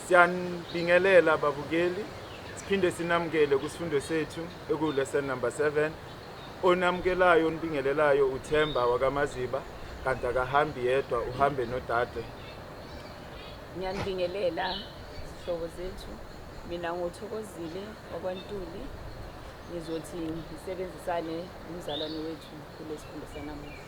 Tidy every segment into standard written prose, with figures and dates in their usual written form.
Siyanibingelela babukeli, siphinde sinamukele kusifundo sethu eku-lesson number 7. Onamukelayo onibingelelayo uThemba wakaMaziba, kanti akahambi yedwa, uhambe nodade. Ngiyanibingelela zihlobo zethu. Mina nguThokozile wakwaNtuli. Ngizothi ngisebenzisane nomzalwane wethu kulesifundo sanamuhla.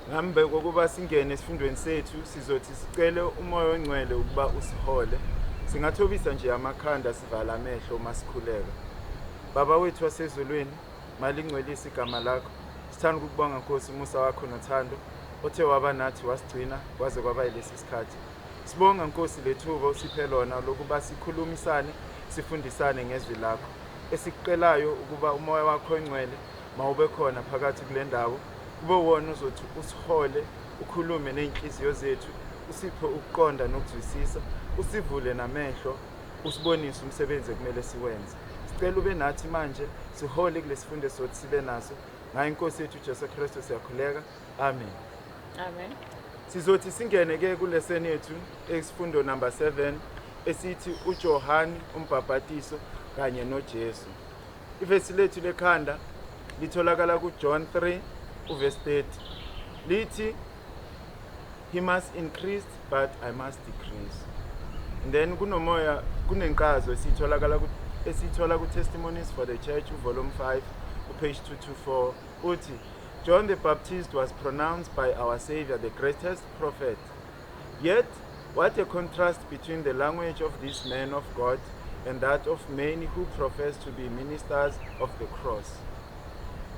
Ngambe kokuba singene esifundweni sethu, sizothi sicele uMoya oNgcwele ukuba usihole. Singathobisa nje amakhanda sivala amehlo uma sikhuleka. Baba wethu wasezulwini, malingcwelise igama lakho. Sithanda ukukubonga Nkosi umusa wakho nothando othe waba nathi wasigcina kwaze kwaba yilesi sikhathi. Sibonga Nkosi lethuba osiphe lona lokuba sikhulumisane, sifundisane ngezwi lakho. Esikucelayo ukuba uMoya wakho oNgcwele mawube khona phakathi kule ndawo, kube wona uzothi usihole, ukhulume nezinhliziyo zethu, usiphe ukuqonda nokuzwisisa, usivule namehlo, usibonise umsebenzi ekumele siwenze. Sicela ube nathi manje, sihole kulesifundo sothi sibe naso. Ngayo iNkosi yethu uJesu Kristu siyakhuleka. Amen. Amen. Sizothi singene ke kulesson yethu esifundo number 7 esithi uJohane umbhabhatiso kanye noJesu. Ivesi lethu lekhanda litholakala kuJohn 3 uverse 30. Lithi, "He must increase, but I must decrease." And then kunomoya kunenkazo esithola ku Testimonies for the Church, volume 5, page 224, uthi, "John the Baptist was pronounced by our Savior the greatest prophet. Yet what a contrast between the language of this man of God and that of many who profess to be ministers of the cross.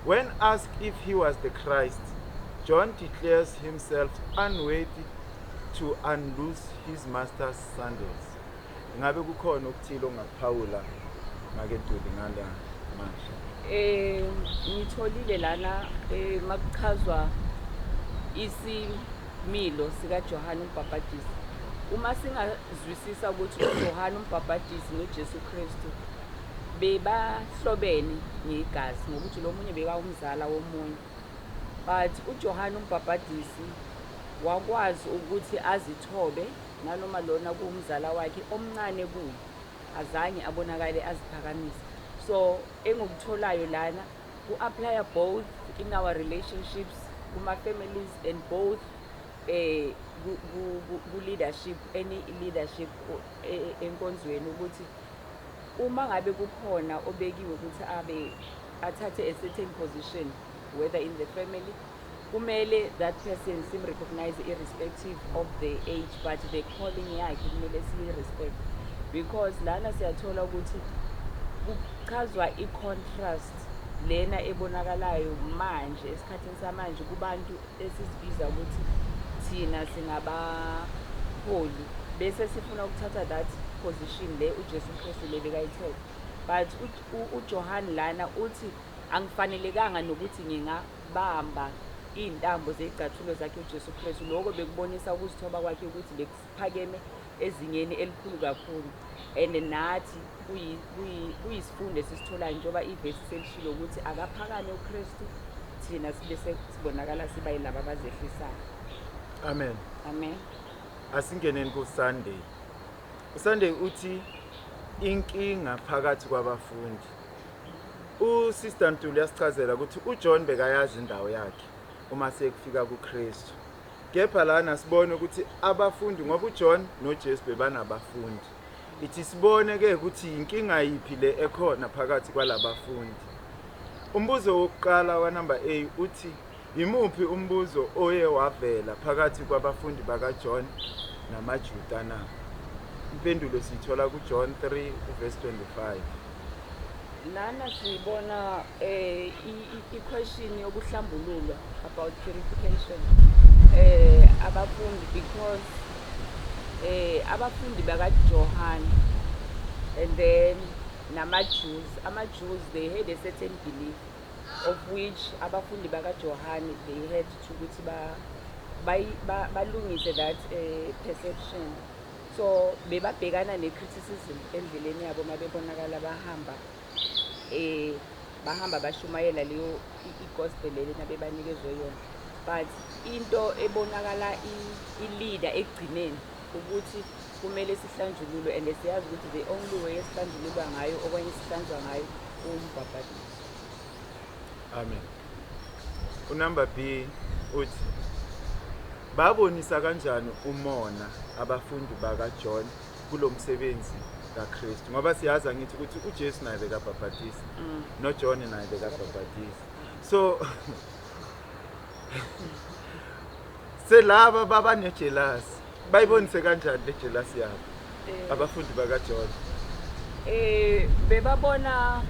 When asked if he was the Christ, John declares himself unworthy to unloose his master's sandals." Ngabe kukhona okuthile ongakuphawula make Ntuli ngala manje? Ngitholile lana makuchazwa isimilo sika John uMbhabhadisi. Uma singazwisisa ukuthi uJohn uMbhabhadisi noJesu Kristu bebahlobene ngegazi ngokuthi lo munye bekawumzala womunye. But uJohn uMbhabhadisi wakwazi ukuthi azithobe nanoma lona kuwumzala wakhe omncane kuye, azange abonakale aziphakamisa. So engikutholayo lana ku-apply both in our relationships, kuma-families, and both ku-leadership, any leadership enkonzweni, ukuthi uma ngabe kukhona obekiwe ukuthi abe athathe a certain position, whether in the family, kumele that person sim-recognize irrespective of the age, but the calling yakhe kumele siyi-respect, because lana siyathola ukuthi kuchazwa i-contrast lena ebonakalayo manje esikhathini samanje kubantu esizibiza ukuthi thina singabaholi, bese sifuna ukuthatha that position le uJesu Kristu le bekayithethe. But uJohn lana uthi angifanelekanga nokuthi ngingabamba iy'ntambo zey'cathulo zakhe uJesu Kristu. Lokho bekubonisa ukuzithoba kwakhe ukuthi bekuphakeme ezingeni elikhulu kakhulu, and nathi kuyisifundo esisitholayo njengoba ivesi selishilo ukuthi akaphakame uKristu, thina sibe sibonakala siba yilaba abazehlisayo. Amen. Amen. Asingeneni ku Sunday. USunday uthi inkinga phakathi kwabafundi. USister Ntuli yasichazela ukuthi uJohn bekayazi indawo yakhe uma sekufika kuKristu. Kepha lana sibone ukuthi abafundi, ngoba uJohn noJesu bebanabafundi. Ithi sibone ke ukuthi inkinga yipi le ekhona phakathi kwalabafundi. Umbuzo wokuqala wa number A uthi, imuphi umbuzo oye wavela phakathi kwabafundi bakaJohn namaJuda na? Impendulo siyithola kuJohn 3 uverse 25. Lana sibona i-question yokuhlambululwa, about purification, abafundi, because abafundi bakaJohn and then nama-Jews, ama-Jews, they had a certain belief of which abafundi bakaJohn, they had to ukuthi balungise that perception. So bebabhekana ne-criticism endleleni yabo mabebonakala bahamba bashumayela leyo i-gospel lena bebanikezwe yona. But into ebonakala i-leader ekugcineni Ukuthi kumele sihlanjululwe, and siyazi ukuthi the only way esihlanjululwa ngayo okanye sihlanzwa ngayo umbhabhadiso. Amen. Unumber B uthi babonisa kanjani umona abafundi bakaJohn kulomsebenzi kaKristu, ngoba siyazi angithi ukuthi uJesu naye bekabhabhadisa, noJohn naye bekabhabhadisa. So selaba baba nejealous, bayibonise kanjani le jealous yabo abafundi bakaJohn? Bebabona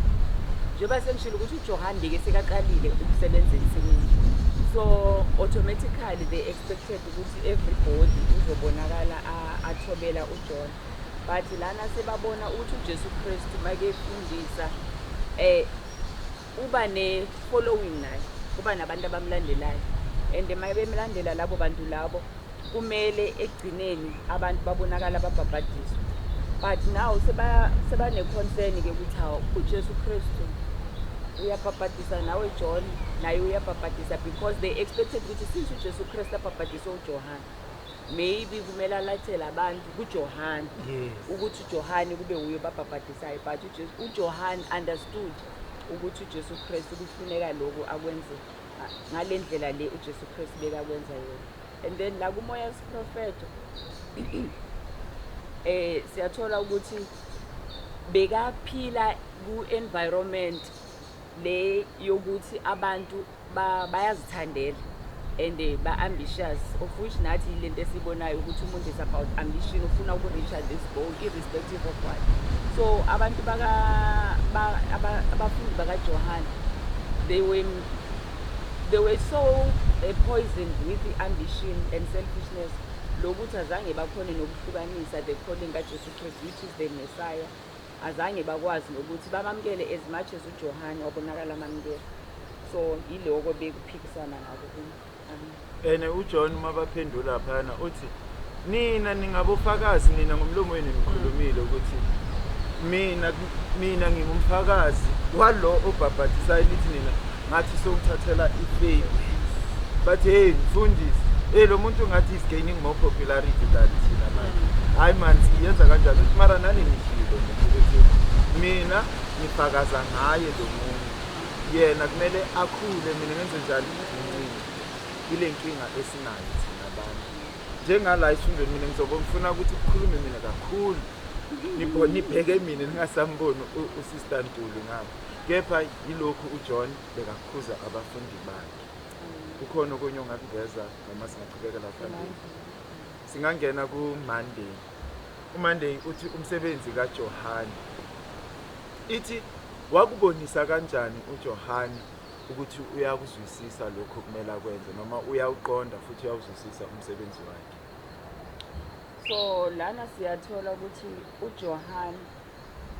njengoba sengishilo ukuthi uJohn beke sekaqalile ukusebenza ensimini, so automatically they expected ukuthi everybody uzobonakala athobela uJohn. But lana sebabona ukuthi uJesu Kristu make efundisa, uba ne following naye, kuba nabantu abamlandelayo, and uma bemlandela labo bantu labo, kumele ekugcineni abantu babonakala babhabhadiswa. But now sebane-concern-ke ukuthi hawu, uJesu Kristu uyabhabhadisa, nawe John naye uyabhabhadisa, because they expected ukuthi since uJesu Kristu abhabhadiswe uJohane, maybe kumele alathele abantu kuJohane, ukuthi uJohane kube uye obabhabhadisayo. But uJohane understood ukuthi uJesu Kristu kufuneka lokhu akwenze ngale ndlela le uJesu Kristu bekakwenza yona. And then la kumoya siprofeto siyathola ukuthi bekaphila ku-environment le yokuthi abantu bayazithandela and ba-ambitious, of which nathi lento esiyibonayo ukuthi umuntu is about ambition, ufuna uku-reacha this goal irrespective of what. So abantu abafundi bakaJohane, they were so poisoned with the ambition and selfishness lokuthi azange bakhone nokuhlukanisa the calling kaJesu Kristu, which is the Messiah. Azange bakwazi nokuthi bamamukele as much as uJohane wabonakala amamukela. So yiloko bekuphikisana ngako. Amen. Ene uJohn uma baphendula phana uthi, nina ningabofakazi, nina ngomlomo wenu nikhulumile ukuthi mina ngingumfakazi walo obhabhadisayo, nithi nina ngathi songithathela ifame. Bathi, hey mfundisi, hey, lo muntu ngathi is gaining more popularity than thina manje. Hayi man, siyenza kanjani? Uthi, mara nani nishilo ukuthi mina ngifakaza ngaye lo muntu, yena kumele akhule, mina ngenze njani? Ngincike. Ile nkinga esinayo thina abantu njengala esifundweni. Mina ngizobe ngifuna ukuthi kukhulume mina kakhulu, nibheke mina, ningasamboni uSister Ntuli ngapha. Kepha yilokhu uJohn bekakhuza abafundi bakhe. Kukhona okunye ongakuveza noma singaqhubekela phambili? Singangena ku-Monday. UMonday uthi umsebenzi kaJohane. Ithi wakubonisa kanjani uJohane ukuthi uyakuzwisisa lokho kumele akwenze, noma uyawuqonda futhi uyawuzwisisa umsebenzi wakhe? So lana siyathola ukuthi uJohane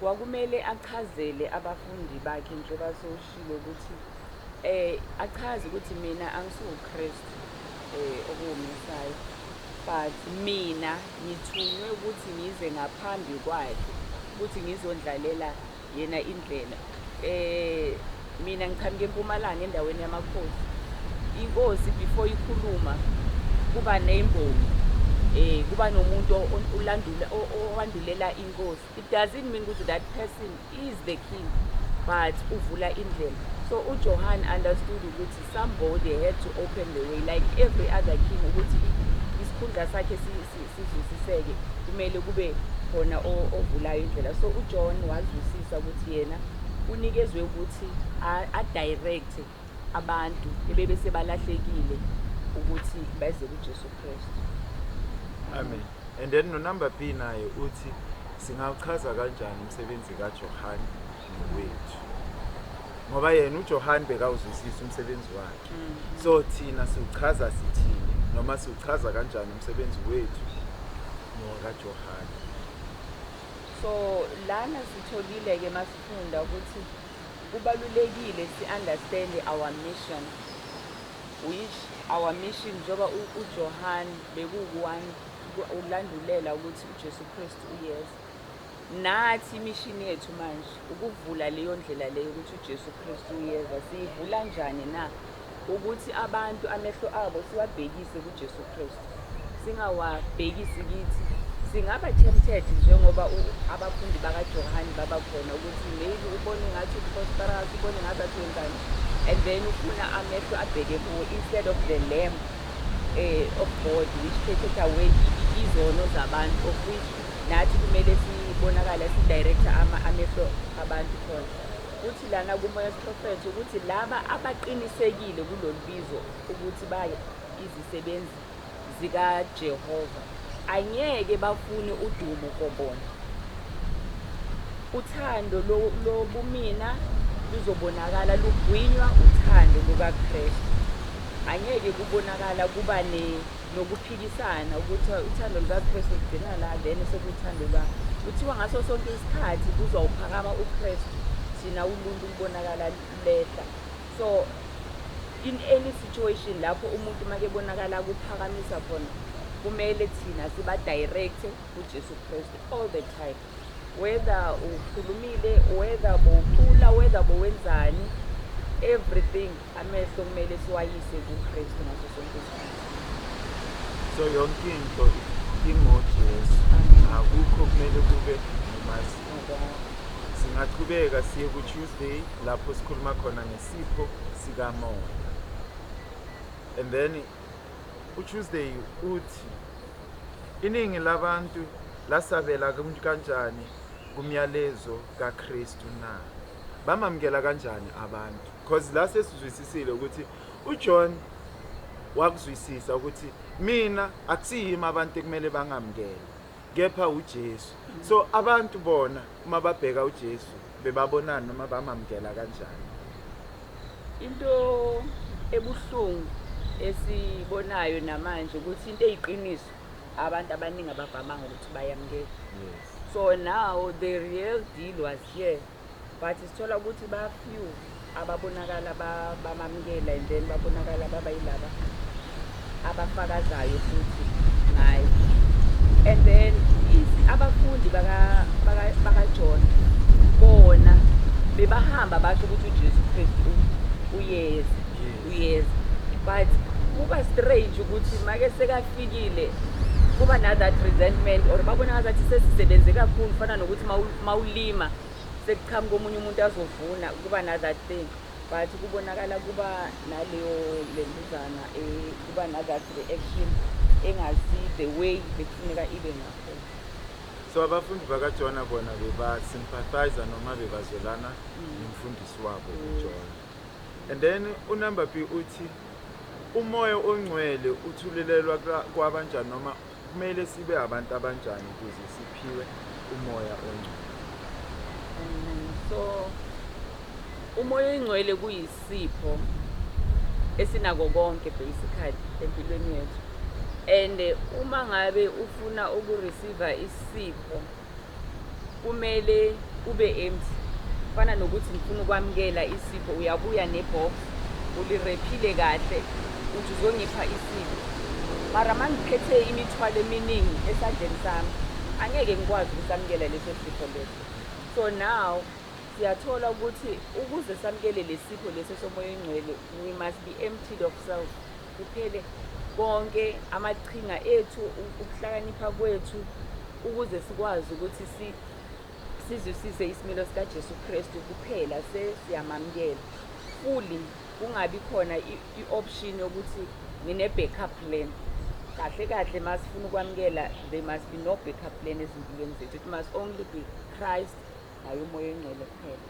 kwakumele achazele abafundi bakhe, njengoba sewushilo ukuthi achaze ukuthi mina angisuwuKristu, okuwuMessiah, but mina ngithunywe ukuthi ngize ngaphambi kwakhe, ukuthi ngizondlalela yena indlela. Mina ngiqhamuka eMpumalanga, endaweni yamakhosi. Inkosi before ikhuluma kuba nembongi, kuba nomuntu ulandula owandulela inkosi. It doesn't mean ukuthi that person is the king, but uvula indlela. So uJohn understood ukuthi somebody had to open the way like every other king, ukuthi isikhundla sakhe sizwisiseke, kumele kube khona ovulayo indlela. So uJohn wazwisisa ukuthi yena unikezwe ukuthi adirect abantu ebebe sebalahlekile ukuthi beze kuJesu Kristu. Amen. And then no number B naye uthi singawuchaza kanjani umsebenzi kaJohn nowethu, ngoba yena uJohn bekawuzwisisa umsebenzi wakhe. So thina siwuchaza sithini, noma siwuchaza kanjani umsebenzi wethu nokaJohn? So lana sitholile ke masifunda ukuthi kubalulekile si-understand our mission, which our mission, njengoba uJohn bekukuwan ulandulela ukuthi uJesu Kristu uyeza, nathi imission yethu manje ukuvula leyo ndlela leyo ukuthi uJesu Kristu uyeza. Siyivula njani na? Ukuthi abantu amehlo abo siwabhekise kuJesu Kristu. Singawabhekisi kithi, singaba tempted njengoba abafundi bakaJohane baba khona, ukuthi maybe ubone ngathi uprosperous, ubone ngathi wenzani, and then ufuna amehlo abheke kuwo instead of the Lamb of God which taketh away izono zabantu, of which nathi kumele sibonakale sidirecta amehlo abantu khona. Kuthi lana kuMoya Wesiprofetho ukuthi laba abaqinisekile kulolu bizo ukuthi baye izisebenzi zikaJehova angeke bafune udumo for bona. Uthando lobumina luzobonakala lugwinywa uthando lukaKristu. Angeke kubonakala kuba nokuphikisana ukuthi uthando lukaKristu lugcina la, then sekuthando lwa kuthiwa ngaso sonke isikhathi kuzawuphakama uKristu, thina uluntu lubonakala lehla. So in any situation lapho umuntu make bonakala kuphakamisa khona, kumele thina siba direct kuJesu Kristu all the time, whether ukhulumile, whether bowucula, whether bowenzani, everything, amehlo kumele siwayise kuKristu ngaso sonke isikhathi. So yonke into ingoJesu, akukho kumele kube nomazi. Singachubeka siye ku-Tuesday lapho sikhuluma khona ngesipho sikamoya, and then uTuesday uthi iningi labantu lasabela kanjani kumyalezo kaKristu na? Bamamukela kanjani abantu? Because la sesizwisisile ukuthi uJohn wakuzwisisa ukuthi mina akusiyimi abantu ekumele bangamukele, kepha uJesu. So abantu bona uma babheka uJesu bebabonani noma bamamukela kanjani? Into ebuhlungu esibonayo namanje ukuthi into eyiqiniso abantu abaningi abavamanga ukuthi bayamukele. So now the real deal was here, but sithola ukuthi ba few ababonakala bamamukela, and then babonakala baba yilaba abafakazayo futhi ngayo. And then abafundi baka John bona bebahamba basho ukuthi uJesu Kristu uyeza, uyeza, but kuba strange ukuthi make sekafikile kuba na that resentment, or babona ngazathi sesisebenze kakhulu, fana nokuthi mawulima sekuqhamuka omunye umuntu azovuna, kuba na that thing. But kubonakala kuba naleyo lentuzana, kuba na that reaction engasi the way bekufuneka ibe ngakhona. So abafundi bakaJona bona beba-sympathize noma bebazwelana nomfundisi wabo uJona. And then unumber B uthi uMoya oNgcwele uthululelwa kwabanjani, noma kumele sibe abantu abanjani ukuze siphiwe uMoya oNgcwele? So uMoya oNgcwele kuyisipho esinako konke basically empilweni yethu, and uma ngabe ufuna ukureceive isipho kumele ube empty. Fana nokuthi ngifuna ukwamukela isipho, uyabuya nebox, uliwraphile kahle, uthi uzongipha isipho, mara uma ngiphethe imithwalo eminingi esandleni sami angeke ngikwazi ukusamukela leso sipho leso. So now siyathola ukuthi ukuze samukele lesipho leso soMoya oNgcwele, we must be emptied of self, kuphele konke amaqhinga ethu, ukuhlakanipha kwethu, ukuze sikwazi ukuthi sizwisise isimilo sikaJesu Kristu kuphela, sesiyamamukela fully, kungabi khona i-option yokuthi ngine-backup plan. Kahle kahle masifuna ukwamukela, there must be no backup plan ezimpilweni zethu. It must only be Christ naye uMoya oNgcwele kuphela.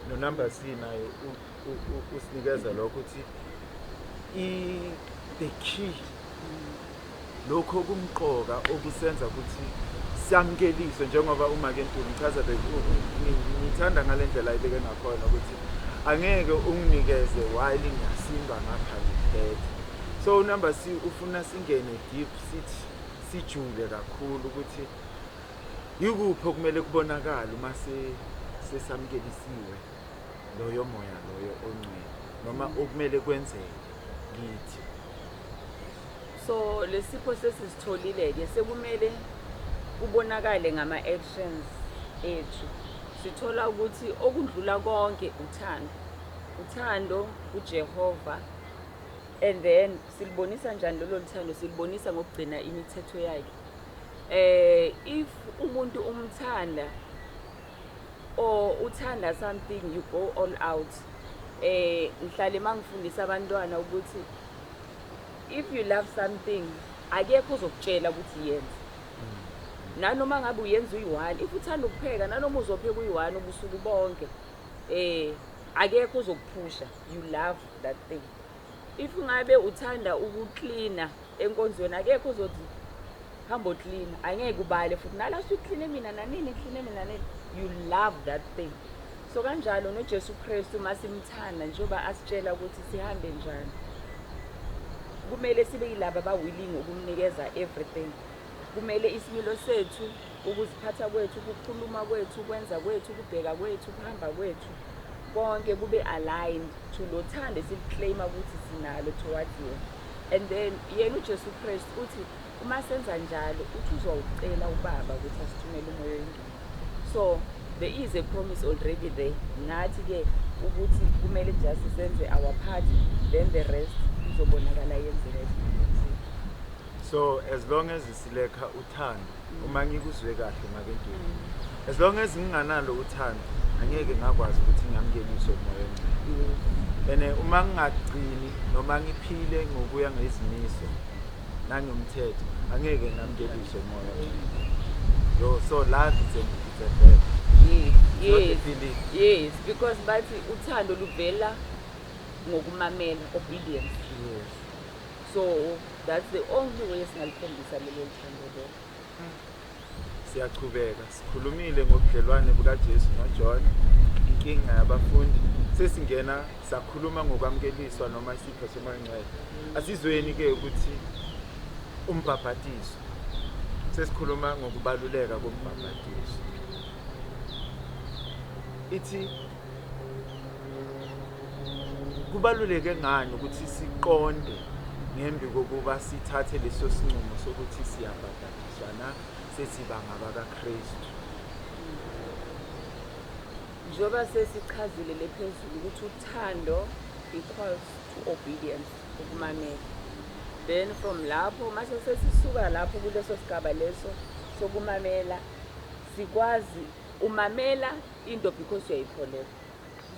No-number C naye usinikeza lokho ukuthi the key, lokho kumqoka okusenza ukuthi siyamukeliswe, njengoba uma ke Ntuli ngichaza, ngithanda ngale ndlela ayibeke ngakhona ukuthi angeke unginikeze while ngiyasindwa ngapha ngiphethe. So number C ufuna singene deep, sithi sijule kakhulu ukuthi yikuphi okumele kubonakale uma sesamukelisiwe loyo Moya loyo oNgcwele, noma okumele kwenzeke kithi. So lesipho sesisitholile ke, sekumele kubonakale ngama actions ethu. Sithola ukuthi okudlula konke uthando, uthando kuJehova. And then silibonisa njani lolo luthando? Silibonisa ngokugcina imithetho yakhe. If umuntu umthanda or uthanda something, you go all out. Ngihlale mangifundisa abantwana ukuthi if you love something, akekho ozokutshela ukuthi yenze, nanoma ngabe uyenza uyi-one. If uthanda ukupheka, nanoma uzopheka uyi-one ubusuku bonke, akekho ozokuphusha. You love that thing. If ngabe uthanda ukuklina enkonzweni, akekho ozothi hamba oklina, angeke ubale futhi nala usukline mina nanini, kline mina nini. You love that thing. So kanjalo noJesu Kristu, masimthanda njengoba asitshela ukuthi sihambe njani, kumele sibe yilaba aba-willing ukumnikeza everything. Kumele isimilo sethu, ukuziphatha kwethu, ukukhuluma kwethu, ukwenza kwethu, ukubheka kwethu, ukuhamba kwethu, konke kube aligned to lo thando esiliclaima ukuthi sinalo towards yena. And then yena uJesu Kristu uthi uma senza njalo, uthi uzowucela uBaba ukuthi asithumele uMoya oyiNgcwele. So there is a promise already there nathi-ke ukuthi kumele just senze our part, then the rest izobonakala yenzeka esimpilweni sethu. So as long as silekha uthando, uma ngikuzwe kahle makentweni, as long as nginganalo uthando, angeke ngakwazi ukuthi ngamkelise uMoya oNgcwele. And uma ngingagcini noma ngiphile ngokuya ngezimiso nangomthetho, angeke ngamkelise uMoya oNgcwele. Yo, so love it's a verb. It's not a feeling. Yes, because bathi uthando luvela ngokumamela, obedience. So that's the only way esingalikhombisa lelo thando lelo. Siyachubeka, sikhulumile ngobudlelwane bukaJesu noJohn, inkinga yabafundi. Sesingena, sakhuluma ngokwamukeliswa noma isipho soMoya oNgcwele. Asizweni ke ukuthi umbhabhatiso, sesikhuluma ngokubaluleka kombhabhatiso, ithi kubaluleke ngani ukuthi siqonde ngembi kokuba sithathe leso sinqumo sokuthi siyabhabhatiswa na, sesiba ngabakaKristu? Njengoba sesichazile le phezulu ukuthi uthando equals to obedience, ukumamela, then from lapho mase sesisuka lapho kuleso sigaba leso sokumamela, sikwazi umamela into because uyayikholelwa.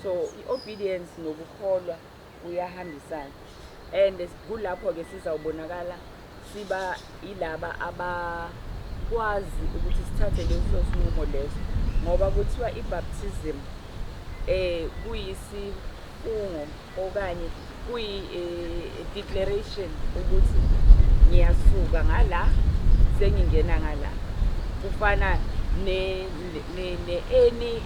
So i-obedience nokukholwa kuyahambisana, and kulapho-ke sizawubonakala siba ilaba abakwazi ukuthi sithathe leso sinqumo leso, ngoba kuthiwa i-baptism kuyisifungo okanye kuyi declaration ukuthi ngiyasuka ngala, sengingena ngala. Kufana ne any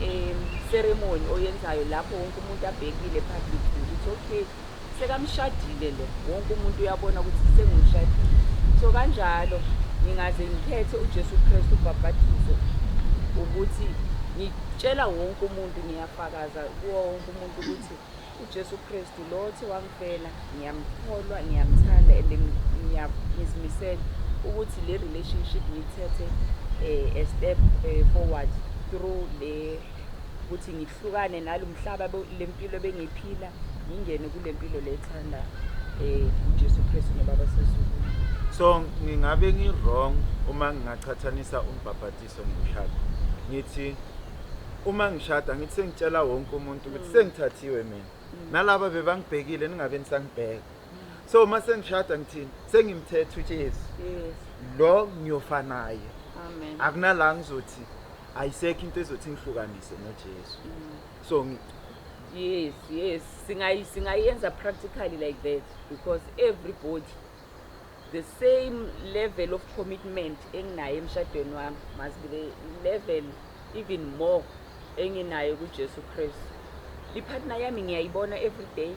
ceremony oyenzayo lapho wonke umuntu abhekile publicly ukuthi okay, sekamshadile lo, wonke umuntu uyabona ukuthi sengumshadile. So kanjalo ngingaze ngikhethe uJesu Kristu, ubhabhathiso, ukuthi ngitshela wonke umuntu, ngiyafakaza kuwo wonke umuntu ukuthi uJesu Kristu lo othi wangifela, ngiyamkholwa, ngiyamthanda and ngizimisele ukuthi le relationship ngiyithethe a step forward through le ukuthi ngihlukane nalo mhlaba, le mpilo bengiyiphila, ngingene kule mpilo lethanda uJesu Kristu noBaba sezulwini. So ngingabe ngi-wrong uma ngingachathanisa umbhabhatiso nomshado? Ngithi uma ngishada, ngithi sengitshela wonke umuntu ukuthi sengithathiwe mina, nalaba bebangibhekile ningabe nisangibheka. So uma sengishada, ngithini? Sengimthethe uJesu lo, ngiyofa naye. Amen. Akunala ngizothi ayisekho into ezothi ngihlukanise noJesu. So Yes, singayenza practically like that, because everybody, the same level of commitment enginayo emshadweni wami must be the level, even more, enginayo kuJesu Kristu. I-partner yami ngiyayibona every day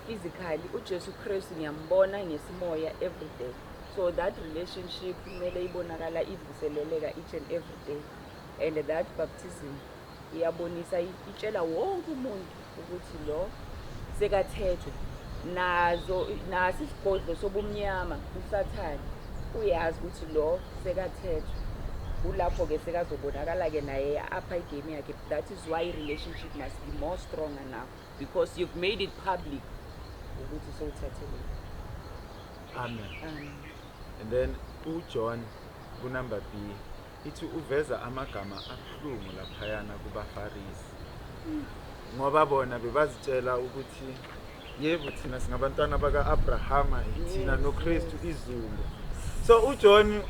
physically, uJesu Kristu ngiyambona ngesimoya every day. So that relationship kumele ibonakala ivuseleleka each and every day, and that baptism iyabonisa, itshela wonke umuntu ukuthi lo sekathethwe nazo, naso isigodlo sobumnyama, uSathane uyazi ukuthi lo sekathethwe. Kulapho-ke sekazobonakala-ke naye apha i-game yakhe. That is why i-relationship must be more stronger now, because you've made it public. Ukuthi sowuthathe lokhu. Amen. Amen. And then uJohn kunumber B ithi uveza amagama abuhlungu laphayana kubaFarisi, ngoba bona bebazitshela ukuthi yebo, thina singabantwana baka-Abrahama, thina noKristu izulu. So uJohn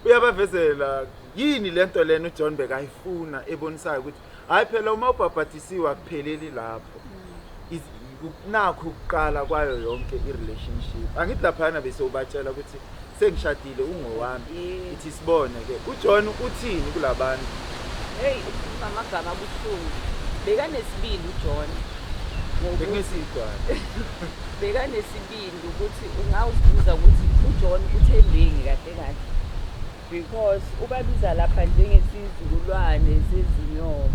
uyabavezela yini lento lena uJohn bekayifuna, ebonisayo ukuthi hayi phela, uma ubhabhadisiwe akupheleli lapho. Nakho ukuqala kwayo yonke i-relationship. Angithi laphayana bese ubatshela ukuthi sengishadile, ungowami. Ithi sibone ke uJohn uthini kulabantu. Hey, ukhuluma amagama abuhlungu. Bekanesibindi uJohn. Bekungesidwana. Bekanesibindi ukuthi ungawuzibuza ukuthi uJohn uthembeni kahle kahle, because ubabiza lapha njengesizukulwane sezinyoka,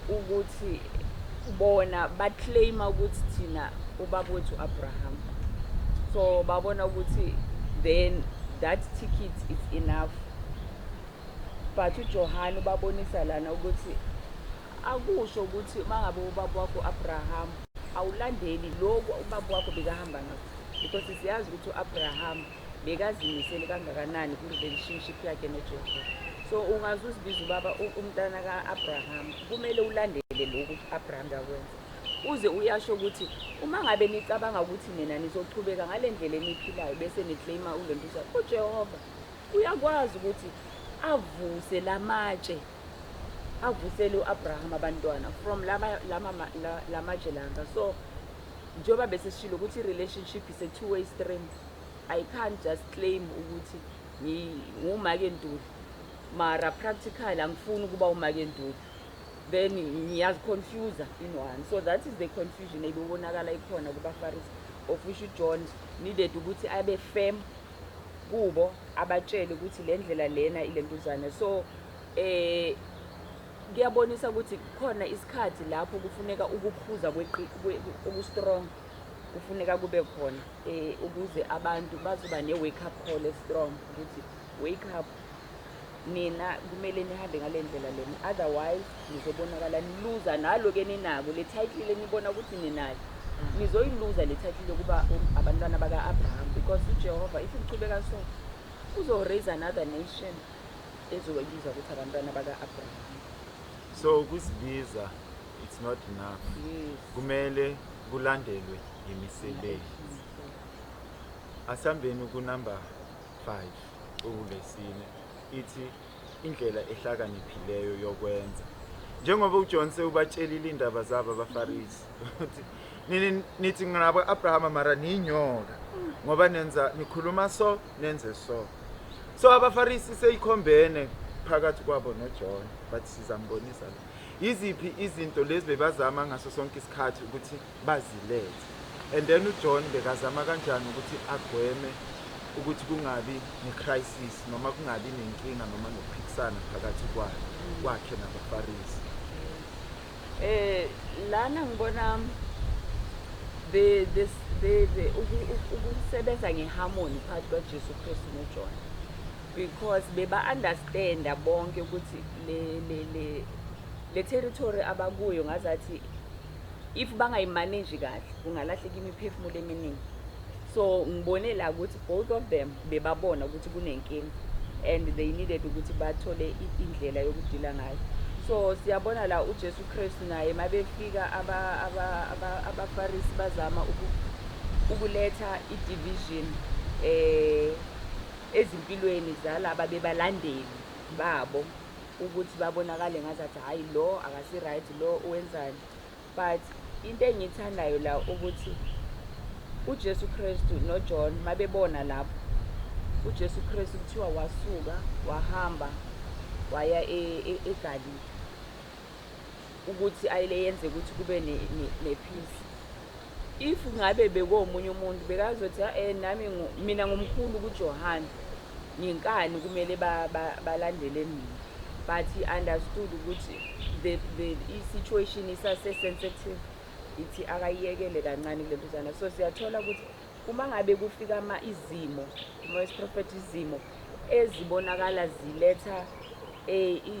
ukuthi bona baclaima ukuthi thina ubaba wethu Abraham. So babona ukuthi then that ticket is enough, but uJohn ubabonisa lana ukuthi akusho ukuthi uma ngabe ubaba wakho Abraham awulandeli lokhu ubaba wakho bekahamba ngakho, because siyazi ukuthi u-Abraham bekazimisele kangakanani ku-relationship yakhe noJehova. So ungaze uzibiza ubaba umntana ka-Abraham, kumele ulandele lokhu u-Abraham kakwenza. Uze uyasho ukuthi uma ngabe nicabanga ukuthi nina nizochubeka ngale ndlela eniyiphilayo bese niclaima ulontuza, uJehova uyakwazi ukuthi avuse lamatshe, avusele u-Abraham abantwana from lama lamatshe langa. So njengoba bese sishilo ukuthi i-relationship is a two way stream, I can't just claim ukuthi ngumake Ntuli, mara practical angifuni ukuba umake Ntuli, then ngiyaziconfusa in one. So that is the confusion ebibonakala ikhona kubaFarisi, of which uJohn needed ukuthi abe firm kubo, abatshele ukuthi le ndlela lena ilentuzana. So kuyabonisa ukuthi khona isikhathi lapho kufuneka ukuphuza okustrong, kufuneka kube khona ukuze abantu bazoba ne-wake up call e-strong ukuthi wake up nina, kumele nihambe ngale ndlela lena, otherwise nizobonakala niluza nalo-ke ninako le title enibona ukuthi ninayo, nizoyiluza le title yokuba abantwana baka-Abraham, because uJehova if nichubeka so uzo-raise another nation ezobabiza ukuthi abantwana baka-Abraham. So ukuzibiza, it's not enough. Yes. Kumele kulandelwe imisebenzi. Asihambeni kunumber 5 okulesine, ithi indlela ehlakaniphileyo yokwenza. Njengoba uJohn sewubatshelile indaba zabo abaFarisi ukuthi nini nithi ngabo Abraham, mara niyinyoka, ngoba nenza nikhuluma so nenze so. So abaFarisi seyikhombene phakathi kwabo noJohn, bathi sizambonisa la. Yiziphi izinto lezi bebazama ngaso sonke isikhathi ukuthi bazilethe, and then uJohn bekazama kanjani ukuthi agweme ukuthi kungabi ne-crisis noma kungabi nenkinga noma nokuphikisana phakathi kwakhe nabaFarisi? Lana ngibona the this the the ukusebenza ngeharmony phakathi kwaJesu Kristu noJohn, because beba understanda bonke ukuthi le territory abakuyo ngazathi if bangayimanage kahle kungalahleka imiphefumulo eminingi. So ngibone la ukuthi both of them bebabona ukuthi kunenkinga and they needed ukuthi bathole indlela yokudila ngayo. So siyabona la uJesu Kristu naye mabefika abaFarisi bazama ukuletha i-division ezimpilweni zalaba bebalandeli babo, ukuthi babonakale ngazathi hayi, lo akasi right, lo wenzani. But into engiyithandayo la ukuthi uJesu Kristu noJohn mabebona lapho, uJesu Kristu kuthiwa wasuka wahamba waya eGalile ukuthi ayile yenze ukuthi kube ne-peace. If ngabe bekomunye umuntu bekazothi nami mina ngumkhulu kuJohn, nginkani kumele balandele mina, but he understood ukuthi the i-situation isase-sensitive, ithi akayiyekele kancane kule ntuzana. So siyathola ukuthi uma ngabe kufika ama izimo, uma isiprofethi, izimo ezibonakala ziletha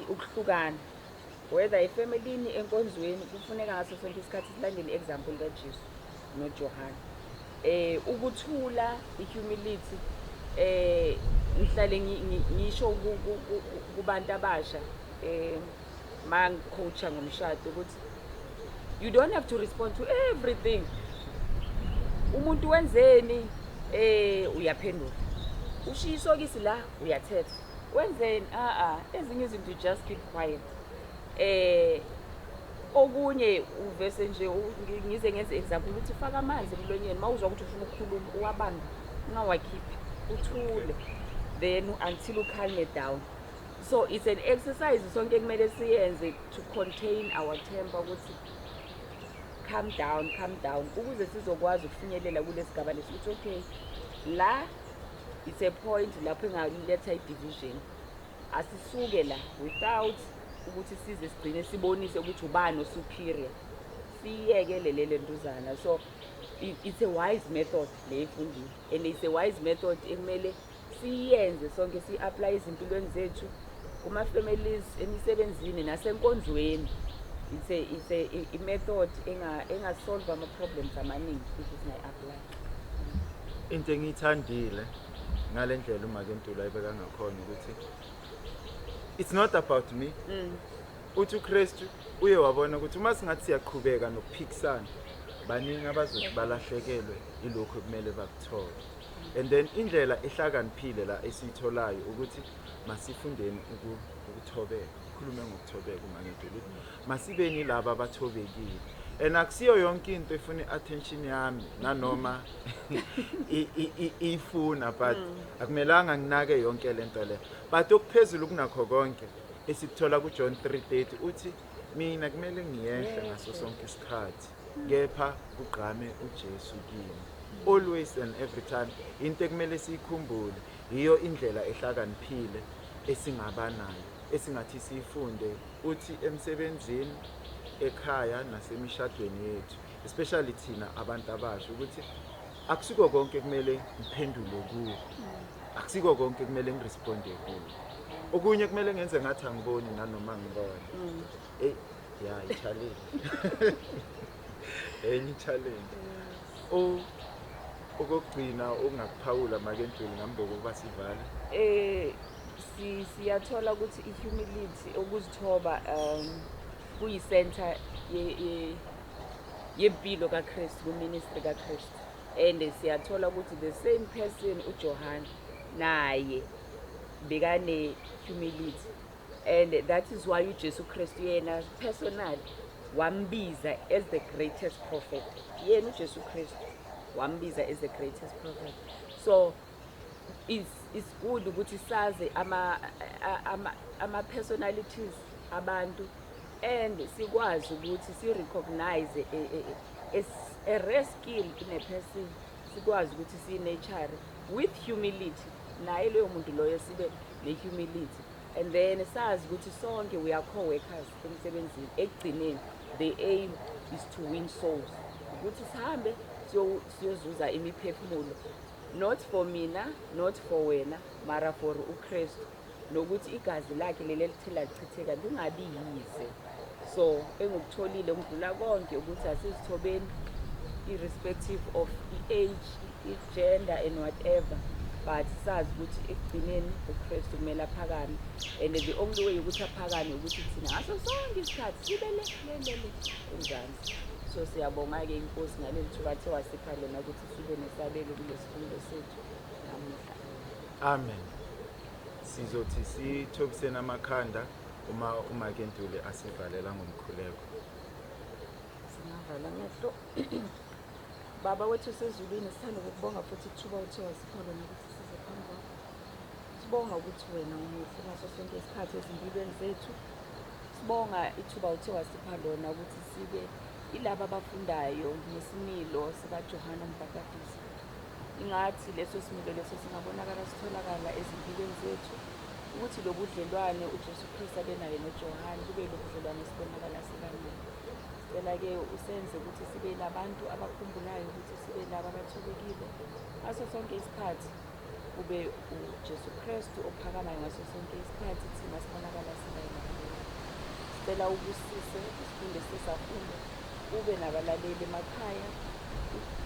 ukuhlukana. Whether efamilini, enkonzweni, kufuneka ngaso sonke isikhathi silandele i-example kaJesu noJohane. Ukuthula, i-humility, ngihlale ngisho kubantu abasha mangicoacha ngomshado ukuthi you don't have to respond to everything. Umuntu wenzeni, uyaphendula, ushiya isokisi la, uyathetha, wenzeni? A a ezinye izinto just keep quiet. Okunye uvese nje ngize ngenze example ukuthi faka amanzi emlonyeni mawuzwa ukuthi ufuna ukukhuluma, uwabambe, ungawakhiphi, uthule then until u calm it down. So it's an exercise sonke kumele siyenze to contain our temper, ukuthi calm down, calm down, ukuze sizokwazi ukufinyelela kulesigaba lesi ukuthi okay, la it's a point lapho engaletha i-division, asisuke la without ukuthi size sigcine sibonise ukuthi ubani o-superior, siyeke lele ntuzana. So it's a wise method le efundiwe and it's a wise method ekumele siyenze sonke, siyi-apply ezimpilweni zethu, kuma-families, emisebenzini nasenkonzweni. It's a i-method engasolve ama-problems amaningi if singayi-apply. Into engiyithandile ngale ndlela uMake Ntuli ayibeka ngakhona ukuthi it's not about me. Uthi uKristu uye wabona ukuthi uma singathi siyaqhubeka nokuphikisana, baningi abazothi balahlekelwe ilokhu ekumele bakuthole. And then indlela ehlakaniphile la esiyitholayo ukuthi masifundeni ukuthobeka. Khulume ngokuthobeka uMake Ntuli, ukuthi masibeni laba abathobekile and akusiyo yonke into efuna i-attention yami nanoma ifuna, but akumelanga nginake yonke lento le. But okuphezulu kunakho konke esikuthola kuJohn 3:30 uthi mina kumele ngiyehle ngaso sonke isikhathi, kepha kugqame uJesu kimi always and every time. Into ekumele siyikhumbule yiyo indlela ehlakaniphile esingaba nayo, esingathi siyifunde, uthi emsebenzini, ekhaya nasemishadweni yethu, especially thina abantu abasha, ukuthi akusiko konke kumele ngiphendule kuwo, akusiko konke kumele ngiresponde kuwo, okunye kumele ngenze ngathi angiboni nanoma ngibona. Eyi ya, i-challenge, enye i-challenge. Okokugcina ongakuphawula, Make Ntuli, ngambe kokuba sivale? Siyathola ukuthi i-humility, ukuzithoba, kuyi-center yempilo kaKristu, ku-ministry kaKristu, and siyathola ukuthi the same person uJohn naye bekane humility, and that is why uJesu Kristu yena personally wambiza as the greatest prophet. Yena uJesu Kristu wambiza as the greatest prophet. So it's good ukuthi sazi ama personalities abantu and sikwazi ukuthi si recognize a rare skill in a person, sikwazi ukuthi si nurture with humility naye loyo muntu loyo, sibe ne humility, and then sazi ukuthi sonke we are co-workers emsebenzini. Ekugcineni the aim is to win souls, ukuthi sihambe siyozuza imiphefumulo, not for mina, not for wena, mara for uKristu, nokuthi igazi lakhe leli elithe lachitheka lingabi yize. So engikutholile ngidlula konke ukuthi asizithobeni irrespective of i-age, i-gender and whatever, but sazi ukuthi ekugcineni uKristu kumele aphakame, and the only way ukuthi aphakame ukuthi thina ngaso sonke isikhathi sibe le le le le enzansi. So siyabonga-ke inkosi ngaleli thuba athe wasipha lona ukuthi sibe nesabelo kulesifundo sethu namuhla. Amen. Sizothi sithobiseni amakhanda uma uMake Ntuli asivalela ngomkhuleko. Singavala amehlo. Baba wethu sezulwini, sithanda ukukubonga futhi ithuba uthe wasipha lona ukuthi size phambi kwakho. Sibonga ukuthi wena umuhle ngaso sonke isikhathi ezimpilweni zethu. Sibonga ithuba uthe wasipha lona ukuthi sibe ilaba abafundayo ngesimilo sikaJohane uMbhapatisi. Ingathi leso similo leso singabonakala sitholakala ezimpilweni zethu, ukuthi lo budlelwane uJesu Kristu abenaye noJohane kube lo budlelwane sibonakala sibanabo. Sicela-ke usenze ukuthi sibe labantu abakhumbulayo ukuthi sibe laba abathobekile ngaso sonke isikhathi, kube uJesu Kristu ophakamayo ngaso sonke isikhathi, thina sibonakala sibayilabo. Sicela ubusise isifundo esisafunda, ube nabalaleli emakhaya,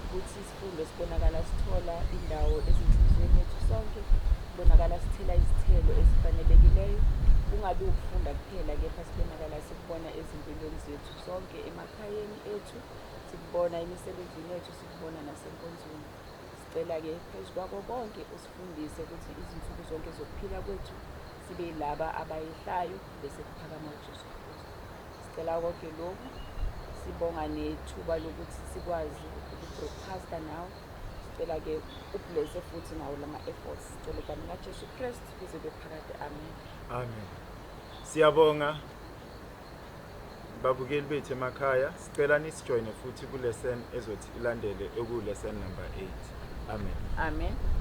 ukuthi isifundo sibonakala sithola indawo ezinhliziyweni yethu sonke, sibonakala sithela izithelo ezifanelekileyo, kungabi ukufunda kuphela kepha sibonakala sikubona ezimpilweni zethu sonke, emakhayeni ethu, sikubona emisebenzini yethu, sikubona nasenkonzweni. Sicela-ke phezu kwako konke usifundise ukuthi izinsuku zonke zokuphila kwethu sibe yilaba abayehlayo bese kuphakama uJesu Kristu. Sicela konke lokhu, sibonga nethuba lokuthi sikwazi ukubroadcasta nawe. Sicela-ke ublesse futhi nawo lama-efforts. Sicela egameni laJesu Kristu kuze kube phakade. Amen. Amen. Siyabonga babukeli bethu emakhaya, sicela nisijoyine futhi kulesson ezothi ilandele eku lesson number 8. Amen. Amen.